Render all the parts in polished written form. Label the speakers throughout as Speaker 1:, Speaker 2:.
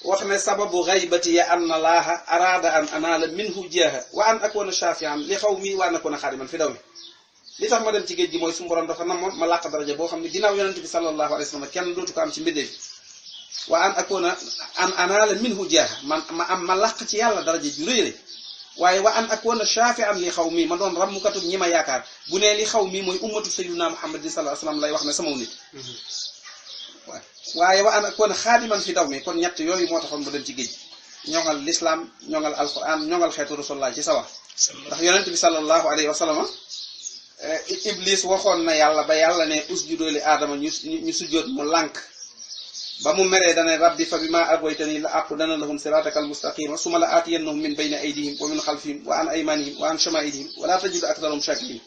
Speaker 1: wax ne sababu gaybati ya anna laaha araada an anaala minhu jeexa wa an akoona shafian li xaw mi wa an akoona xaadiman fi daw mi li tax ma dem ci géej gi mooy suñu borom dafa namoon ma làq daraja boo xam ne ginnaaw yonente bi sallallahu alayhi wa sallam kenn dootu ko am ci mbindeef wa an akoona an anaala minhu jeexa ma làq ci yàlla daraja ju rëy waaye wa an akoona shafian li xaw mi ma doon rammukatub ñi ma yaakaar bu ne li xaw mi mooy ummatu sayyidina muhammadin sallallahu alayhi wa sallam lay wax ne sama nit waaye wa an akoona xaadiman fi daw mi kon ñett yooyu moo taxoon mu dem ci géej ñoŋal lislaam ñoŋal alquran ñoŋal xeetu rasulullah ci sawa ndax yonente bi sallallahu alayhi wa sallam iblis waxoon na yàlla ba yàlla ne usjudu li aadama ñu sujjoot mu lànk ba mu meree dane rabbi fa bi ma agoytani la aqudana lahum siratakal mustaqima suma la aatiyannahum min bayni aydihim wa min xalfihim wa an aymanihim wa an shamailihim wala tajidu aktharahum shakirin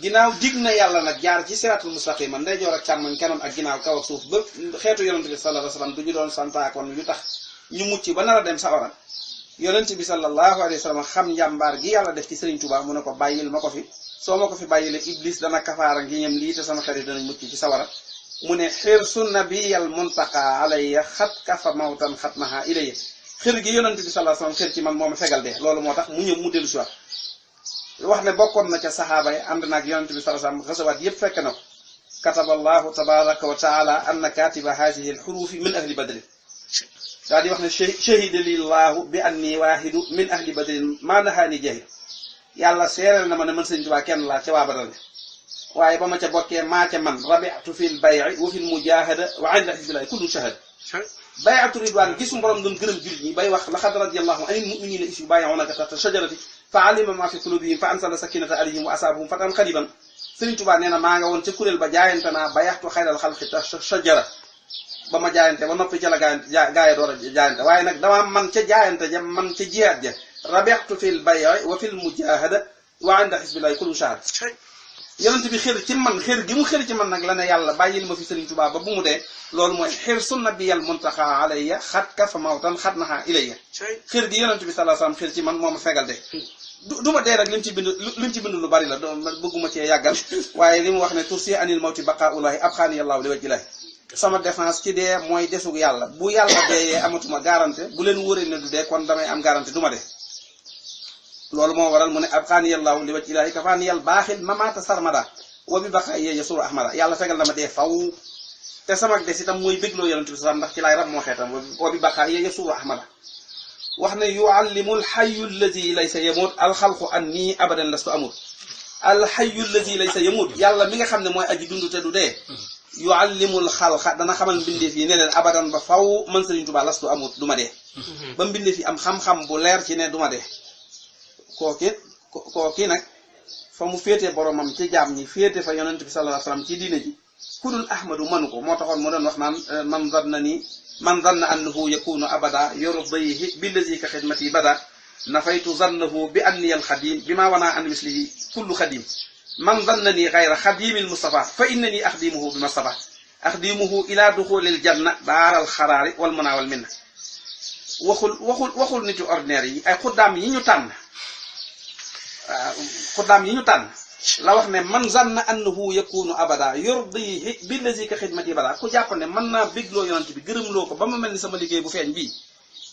Speaker 1: ginnaaw dig na yàlla nag jaar ci siratul mustaqima ndeyjoor ak càmmoñ kanam ak ginnaaw kaw ak suuf ba xeetu yonente bi sallallahu alayhi wa sallam du ñu doon santaakoon yu tax ñu mucc ba nar a dem sawara yonente bi sallallahu alayhi wa sallam xam njàmbaar gi yàlla def ci Sëriñ Tuubaa mu ne ko bàyyil ma ko fi soo ma ko fi bàyyile iblis dana kafaara ngi ñem lii te sama xarit danañ mucc ci sawara mu ne xirsu nabiyal muntaqa alayya xat kafa mawtan xat maha ilayya xër gi yonente bi sallallahu alayhi wa sallam xër ci man moo ma fegal dee loolu moo tax mu ñëw mu dellu si wax ne bokkoon na ca saxaaba yi ànd naag yonente bi sallallahu alayhi wa sallam xasawaat yépp fekk na ko kataba allahu tabaraka wa taala anna katiba hadihi alxurufi min ahli badrin daal di wax ne shahida lillahu bi anni waahidu min ahli badrin maa nahaani jahil yàlla seereel na ma ne man Sëriñ Tuubaa kenn laa ca waa Badar waaye ba ma ca bokkee maa ca man rabiatu fil bay'i wa fil mujahada wa inda hizbillahi kullu shahada bay'atu ridwaan gisu borom doon gërëm jullit ñi bay wax laqad radiyallahu anil mu'minina is yubay'unaka tahta shajarati fa alima ma fi qulubihim fa ansala sakinata alayhim wa asabahum fatan xadiban Sëriñ Tuubaa nee na maa nga woon ca kuréel ba jaayante naa bayaxtu xayral xalqi tahta shajara ba ma jaayante ba noppi ca la gaaya door a jaayante waaye nag dama man ca jaayante ja man ca jihaad ja rabiatu fil bay'i wa fil mujahada wa inda hizbillahi kullu shahada yonent bi xër ci man xër gi mu xër ci man nag la ne yàlla bàyyil ma fi Sëriñ Tuubaa ba bu mu dee loolu mooy xir sunna bi yal muntaxa alayya xat ka fa mawtan xat naxaa ilayya xër gi yonent bi sallallahu alayhi wasallam xër ci man moo ma fegal de du ma dee rek li mu ci bind lu bari la bëgguma cee yàggal waaye li mu wax ne tursi anil mawti baqaa'ullahi abxaani yàllaahu li wajhillahi sama défense ci dee mooy desug yàlla bu yàlla deeyee amatuma garantie bu leen wóoree ne du dee kon damay am garantie du ma dee loolu moo waral mu ne abxaani yàllaahu li wajhillahi kafaani yàll baaxil mamaata sarmada wa bi baqa yeeya suru ahmada yàlla fegal dama dee faw te sama des itam mooy bégloo yonent bi sallam ndax ci laay rab moo xeetam wa bi baqa yeeya suru ahmada wax ne yuallimu alxayu alladi laysa yamut alxalqu an nii abadan lastu amut alxayu alladi laysa yamut yàlla mi nga xam ne mooy aji dund te du dee yuallimul xalqa dana xamal mbindeef yi ne leen abadan ba faw man Sëriñ Tuubaa lastu amut du ma dee ba mbindeef yi am xam-xam bu leer ci ne du ma dee kooki nag fa mu féete boromam ci jaam ñi féete fa yonent bi sallallahu alayhi wasallam ci diine ji kudul ahmadu manu ko moo taxoon mu doon wax naan man zanna annahu yakunu abada yurdihi billazi ka xidmati bada nafaytu zannahu bi anni al xadim bi ma wana an mislihi kullu xadim man zannani xayra xadimil mustafa fa innani axdimuhu bi mustafa axdimuhu ila duxulil janna daaral xaraari wal muna wal minna waxul nitu ordinaire yi ay xuddaam yi ñu tànn la wax ne man zanna annahu yakunu abada yurdihi billazi ka xidmati bada ku jàpp ne mën naa bégloo yonent bi gërëmloo ko ba ma mel ni sama liggéey bu feeñ bii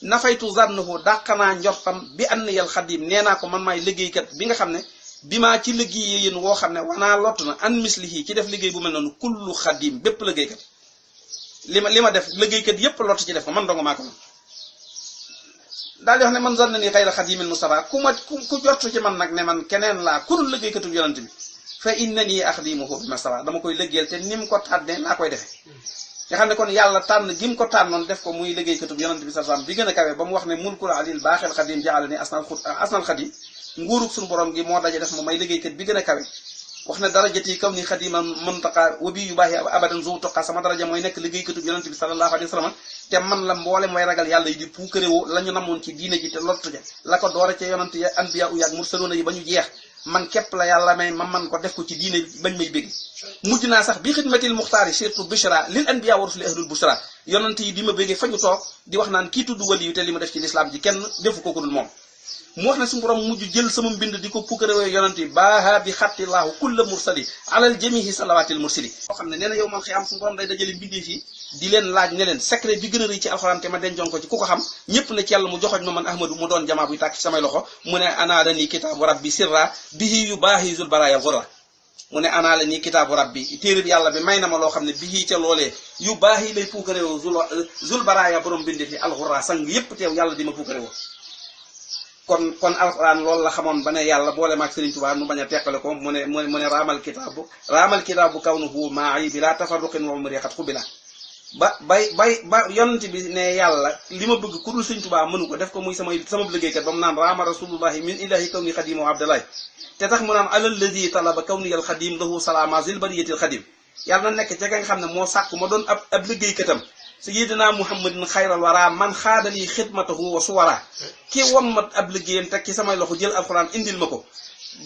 Speaker 1: nafaytu zannahu dàqanaa njortam bi anniyal xadim nee naa ko man maay liggéeykat bi nga xam ne bi maa ci liggéey yéen woo xam ne wanaa lott na an mislihi ci def liggéey bu mel noonu kullu xadim bépp liggéeykat li ma def liggéeykat yépp lott ci def ko man donga maa ko man daal di wax ne man zanna ni xayra xadimil mustafa ku jortu ci man nag ne man keneen laa ku dul liggéeykatu yonent bi fa innani axdimuhu bi mustafa dama koy liggéeyal te ni mu ko tànnee laa koy defee nga xam ne kon yàlla tànn gi mu ko tànnoon def ko muy liggéeykatu yonent bi sallallahu alayhi wasallam bi gën a kawe ba mu wax ne mulkul alil baaxel xadim jaxale ni asnal xadim nguurug suñu borom gi moo daje def ma may liggéeykat bi gën a kawe wax ne darajati kaw ni xadiman muntaqa wa bi yu baaxi abadan zu toqa sama daraja mooy nekk liggéeykatu yonent bi sallallahu alayhi wasallam te man la mboole mooy ragal yàlla yi di puukaréwoo la ñu namoon ci diine ji te lottu ja la ko doore ca yonent ya anbiya u yaag mursaluna yi ba ñu jeex man képp la yàlla may ma man ko def ko ci diine bañ may bégg mujj naa sax bi xidmatil muxtaari surtout bushra lil anbiya wa rusuli ahlul bushra yonent yi di ma béggee fa ñu toog di wax naan kii tudd wali yu te li ma def ci lislaam ji kenn defu ko ku dul moom mu wax ne suñu borom mujj jël sama mbind di ko puukaréwoo yonent yi baaha bi xattilaahu kulla mursali alal jamihi salawatil mursali boo xam ne nee na yow man xëy am suñu borom day dajale mbindee fii di leen laaj ne leen secret bi gën a rëy ci alxuraan te ma dencoon ko ci ku ko xam ñëpp ne ci yàlla mu joxoñ ma man ahmadu mu doon jamaa buy tàkk ci samay loxo mu ne anaala nii kitaabu rabbi sirra bihi yu baahi zul baraya gurra mu ne anaala nii kitaabu rabbi téere bi yàlla bi may na ma loo xam ne bihi ca loolee yu baahi lay puukaréwoo zul baraya borom bindee fi alxurra sang yëpp teew yàlla di ma puukaréwoo kon alxuraan loolu la xamoon ba ne yàlla boole maag Sëriñ Tuubaa nu bañ a teqale ko mu ne raamal kitaabu kawnuhu maayi bi laa tafarruqin wa umri xat xubila ba yonent bi ne yàlla li ma bëgg ku dul Sëriñ Tuubaa mënu ko def ko muy sama liggéeykat ba mu naan raama rasulullahi min ilahi kawni xadimu abdallahi te tax mu naan alal ladi talaba kawni al xadim lahu salaama zil bariyatil xadim yàlla na nekk ca nga xam ne moo sàkk ma doon ab liggéeykatam sayyidina muhammadin xayral wara man xaadali xidmatahu wa suwara ki wammat ab liggéeyam teg ci samay loxo jël alxuraan indil ma ko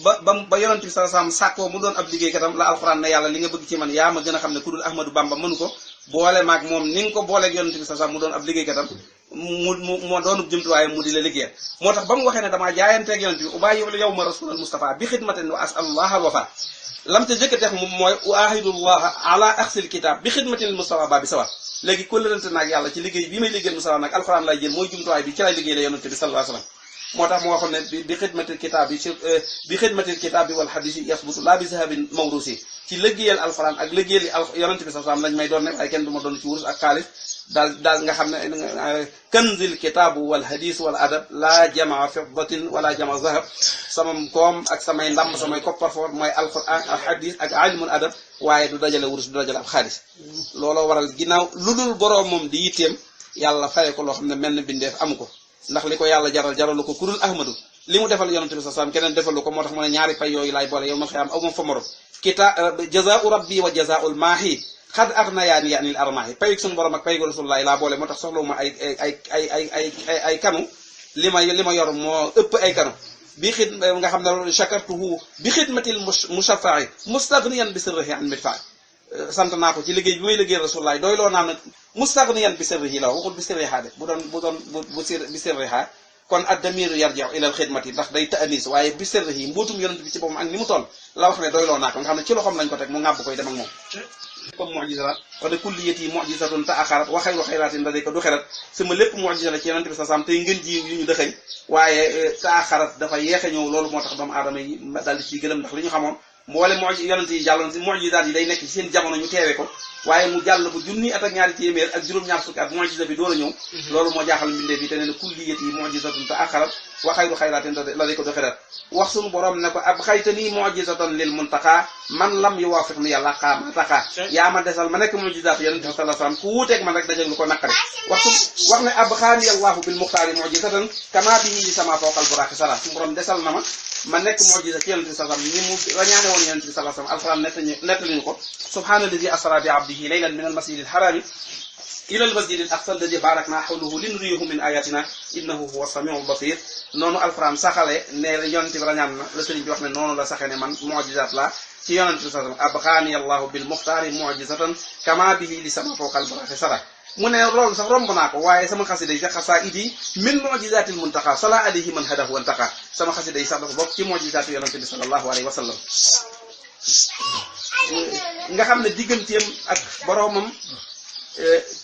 Speaker 1: ba yonent bi sallallahu alayhi wasallam sàkkoo mu doon ab liggéeykatam la alxuraan ne yàlla li nga bëgg ci man yaa ma gën a xam ne ku dul ahmadu bamba mënu ko boole maag moom ni nga ko booleeg yonent bi sallallahu alayhi wasallam mu doon ab liggéeykatam moo doonub jumtuwaayam mu di la liggéeyal moo tax ba mu waxee ne damaa jaayanteeg yonent bi ubayyi yawma rasulal mustafa bi xidmatin wa asalullah al wafa lam ca jëkk a tex moom mooy uahidullah ala axsil kitab bi xidmatin al mustafa ba bi sawa léegi kóllërante naag yàlla ci liggéey bi may liggéeyal Musaa nag alxuraan lay jël mooy jumtuwaay bi ci lay liggéey la yonent bi sallallahu alayhi wasallam moo tax mu waxoon ne bi xidmatil kitaab bi wal xadiis yi yasbutu laa bi zahabin mawrusi ci liggéeyal alxuraan ak liggéeyal yonent bi sallallahu alayhi wasallam lañ may doon ne waaye kenn du ma doon ci wurus ak xaalis daal nga xam ne kanzil kitaabu wal hadis wal adab laa jamaa fiddatin wala jamaa zahab sama koom ak samay ndam samay kopparfoor mooy alxuraan ak hadis ak alimul adab waaye du dajale wurus du dajale ab xaalis looloo waral ginnaaw lu dul boroom moom di yitteem yàlla faye ko loo xam ne mel na bindeef amu ko ndax li ko yàlla jaralu ko kurul ahmadu li mu defal yonent bi sallallahu alayhi wasallam keneen defalu ko moo tax mu ne ñaari pay yooyu laay boole yow ma xëyam aw moom fa morom jazaa'u rabbi wa jazaa'ul maahi xad agnayaani yaanil armaahi payug suñu borom ak payug rasulullahi laa boole moo tax soxlawuma ay kanu li ma yor moo ëpp ay kanu bi xid nga xam ne shakartuhu bi xidmatil mushaffa'i mustaghniyan bi sirrihi an midfa'i sant naa ko ci liggéey bi may liggéey rasulullahi doy loo naa nag mustaghniyan bi sirrihi la waxul bi sirriha de bi sirriha kon ad-damiru yarji'u ila al-xidmati ndax day ta'anis waaye bi sirrihi mbootum yonent bi ci boppam ak ni mu toll la wax ne doy loo naa ko nga xam ne ci loxoom lañ ko teg mu ŋàbb koy dem ak moom comme mu'jiza la wala kulliyati mu'jizatun ta'axarat wa xayru xayraatin da day ko du xerat sama lépp mu'jiza la ci yonent bi sallallahu alayhi wasallam tey ngeen ji yu ñu dëxëñ waaye ta'axarat dafa yeex a ñëw loolu moo tax doomu aadama yi daal di ciy gëlëm ndax li ñu xamoon mboole yonent yi jàlloon si mu'jizaat yi day nekk ci seen jamono ñu teewe ko waaye mu jàll bu junni at ak ñaari téeméer ak juróom-ñaar fukki at mu'jiza bi door a ñëw loolu moo jaaxal mbindee bi te nee na kulliyati mu'jizatun ta'axarat wa xayru xayraatin la day ko du xerat wax suñu borom ne ko ab xaytani mu'jizatan lil muntaqa man lam yuwaafiq ni yàlla xaama taqa yaa ma desal ma nekk mu'jizaat yonent bi sallallahu alayhi wasallam ku wuuteeg man rek dajeg lu ko naqari wax ne ab xaani allahu bil muxtaari mu'jizatan kama bihi sama fawqal buraqi sara suñu borom desal na ma nekk mu'jiza ci yonent bi sallallahu alayhi wasallam ni mu rañaane woon yonent bi sallallahu alayhi wasallam alquran nettali ñu ko subhaanallazi asra bi abdihi laylan min al masjidil harami ila al masjidil aqsa alladi barakna hawlahu linuriyahu min ayatina innahu huwa samiul basir noonu alquran saxale ne yonent bi rañaan na la sëriñ bi wax ne noonu la saxee ne man mu'jizaat la ci yonent bi sallallahu alayhi wasallam abxaani allahu bil muxtaari mu'jizatan kama bihi li sama fawqal buraqi sara mu ne loolu sax romb naa ko waaye sama xasida yi sax xasaa'idi min mu'jizaatil muntaqa sala alayhi man hadahu wantaqa sama xasida yi sax dafa bokk ci mu'jizaatu yonent bi sallallahu alayhi wasallam nga xam ne digganteem ak boroomam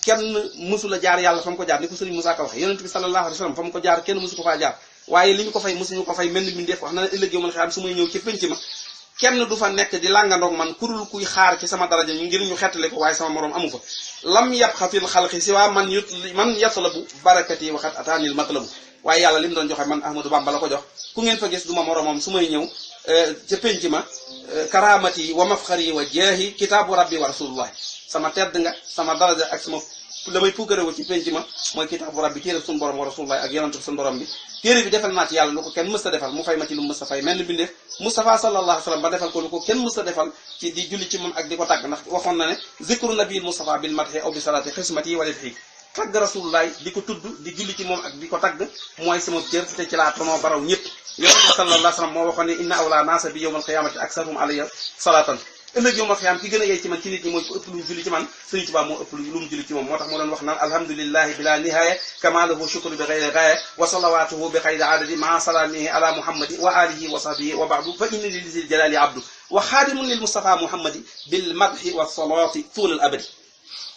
Speaker 1: kenn mësula jaar yàlla fa mu ko jaar ni ko sëriñ Musaa Ka waxe yonent bi sallallahu alayhi wasallam fa mu ko jaar kenn mësu ko faa jaar waaye li ñu ko fay mësuñu ko fay mel ni mbindeef wax na ne ëllëg yow man xam su may ñëw ci penc ma kenn du fa nekk di làngandoog man kurul kuy xaar ci sama daraja ñu ngir ñu xettale ko waaye sama moroom amu fa lam yabqa fil xalqi si waa man yatlabu barakati waxat ataanil matlabu waaye yàlla li mu doon joxe man Ahmadou Bamba la ko jox ku ngeen fa gis du ma moroomam su may ñëw ca penc ma karamati wa mafxari wa jeexi kitaabu rabbi wa rasulullah sama tedd nga sama daraja ak sama la may puukarewu ci penc ma mooy kitaabu rabbi téere suñu borom wa rasulullah ak yonent suñu borom bi téere bi defal naa ci yàlla lu ko kenn mës a defal mu fay ma ci lu mës a fay mel ni bindeef Mustafa sallallahu alayhi wa sallam ba defal ko lu ko kenn mës a defal ci di julli ci moom ak di ko tàgg ndax waxoon na ne zikru nabil Mustafa bil madhi aw bi salati xismati wa lidhi tàgg rasulullah di ko tudd di julli ci moom ak di ko tàgg mooy sama cër te ci laa tonoo baraw ñëpp yonent bi sallallahu alayhi wa sallam moo waxoon ne inna awla naasa bi yawmal qiyamati aktharuhum alayya salatan ëllëg yow ma xiyam ki gën a yey ci man ci nit ñi mooy ko ëpp lu mu julli ci man Sëriñ Tuubaa moo ëpp lu mu julli ci moom moo tax moo doon wax naan alhamdulillahi bila nihaya kama lahu shukru bi ghayri ghaya wa salawatuhu bi khayri adadi ma salamihi ala muhammadi wa alihi wa sahbihi wa ba'du fa inna li zil jalali abdu wa xaadimun lil mustafa muhammadi bil madhi wa salati tuul al abadi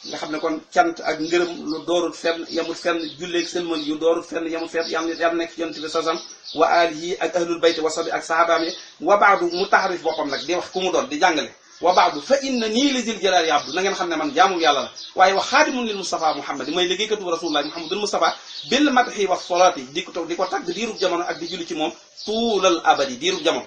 Speaker 1: nga xam ne kon cant ak ngërëm lu doorut fenn yamut fenn julleeg sëlmal yu doorut fenn yamut fenn yàlla nekk ci yonent bi sasam wa alihi ak ahlul bayt wa sabi ak sahabaam yi wa baadu mu taxarif boppam nag di wax ku mu doon di jàngale wa baadu fa inna nii li zil jalaali abdu na ngeen xam ne man jaamu yàlla la waaye wa xaadimun lil Mustafa Muhammad mooy liggéeykatu rasulullah Muhammadul Mustafa bil madhi wa solaati di ko tagg diirub jamono ak di julli ci moom tuulal abadi diirub jamono